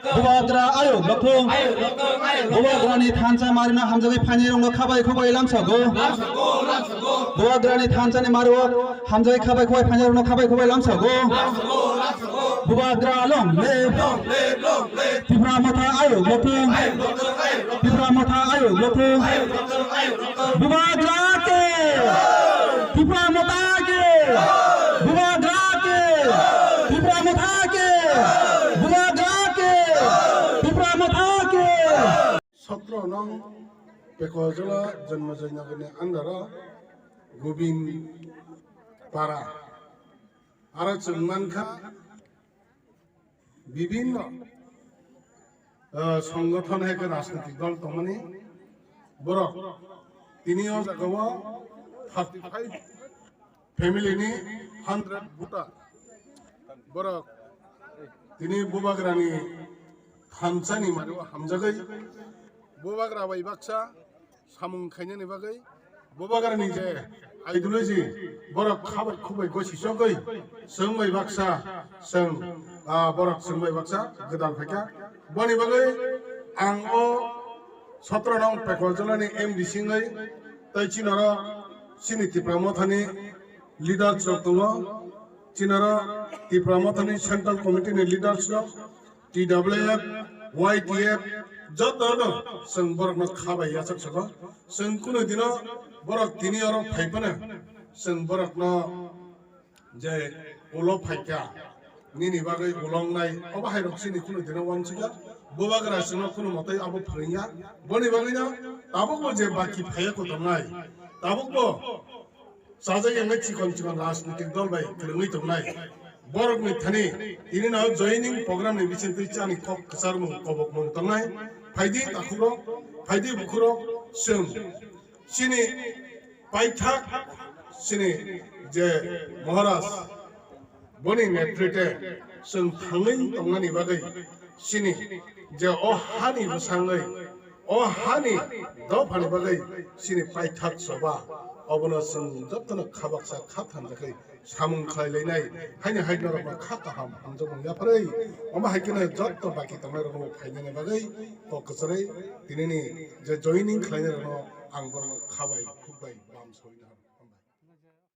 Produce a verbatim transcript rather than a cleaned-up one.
Bubagra ayuk lokthung. Bubagrani thansa marino hamjagwi phainairokno khabai khubai lamsago. Bubagrani thansani mario hamjagwi khabai khubai phainairokno khabai khubai lamsago. Bubagra long live. Tipra Motha ayuk lokthung. Tipra Motha ayuk lokthung. Bubagra ke! Tipra Motha ke! Bubagra ke! Tipra Motha ke! Bubagra ke! Tipra Motha ke! Sotro nong Pekojola Janmajoy Nagarni under o Gobin Para. Aro chwng mankha bibhinno, ah, songothon hai khe rajnitik dol tongmani borok tini o jaga o thirty five family ni hundred voter borok tini Bubagrani thansa ni mario hamjagwi Bubagra bai baksa samung khainani bagwi Bubagrani je ideology borok khabai khubai gosi sogwi chwng bai baksa chwng, ah, borok chwng bai baksa gwdal phaikha. Boni bagwi ang o sotro nong Pekojola ni M D C wngwi tei chini oro chini Tipra Mothani leaders rok tongo, chini oro Tipra Mothani central committee ni leaders rok, T W F, Y T F, joto no chwng borok no khabai yachak soko. Chwng kunu dino borok tini oro phai phano chwng borok no je ulo phaikha, nini bagwi ulongnai, obo hai rok chini kunu dino wansukya. Bubagra chwngno kunu motai abo phwrwngya. Boni bagwi no tabuk bo je baki phaiya kotornai, tabuk bo Sajak yang chikon chikon rajnitik dol bai kwrwngwi tongnai. Borok ni thani tini no joining program ni bising twi chani kok kwcharmung kobokmung tongnai. Phaidi takhukrok, phaidi bukhurok, chwng chini paithak chini je Maharaj boni netrite chwng thangwi tongnani bagwi chini je o hani bwsangwi, o hani dophani bagwi chini paithak soba, obono chwng jotono kha baksa kha thanjakwi samung khlai lainai, haini hai norokno kha kaham hamjakmung yapharwi, omo hai kheno joto baki tongnairokno phainani bagwi kok kwcharwi tinini je joining khlainairokno ang borokno khabai khukbai bam soi.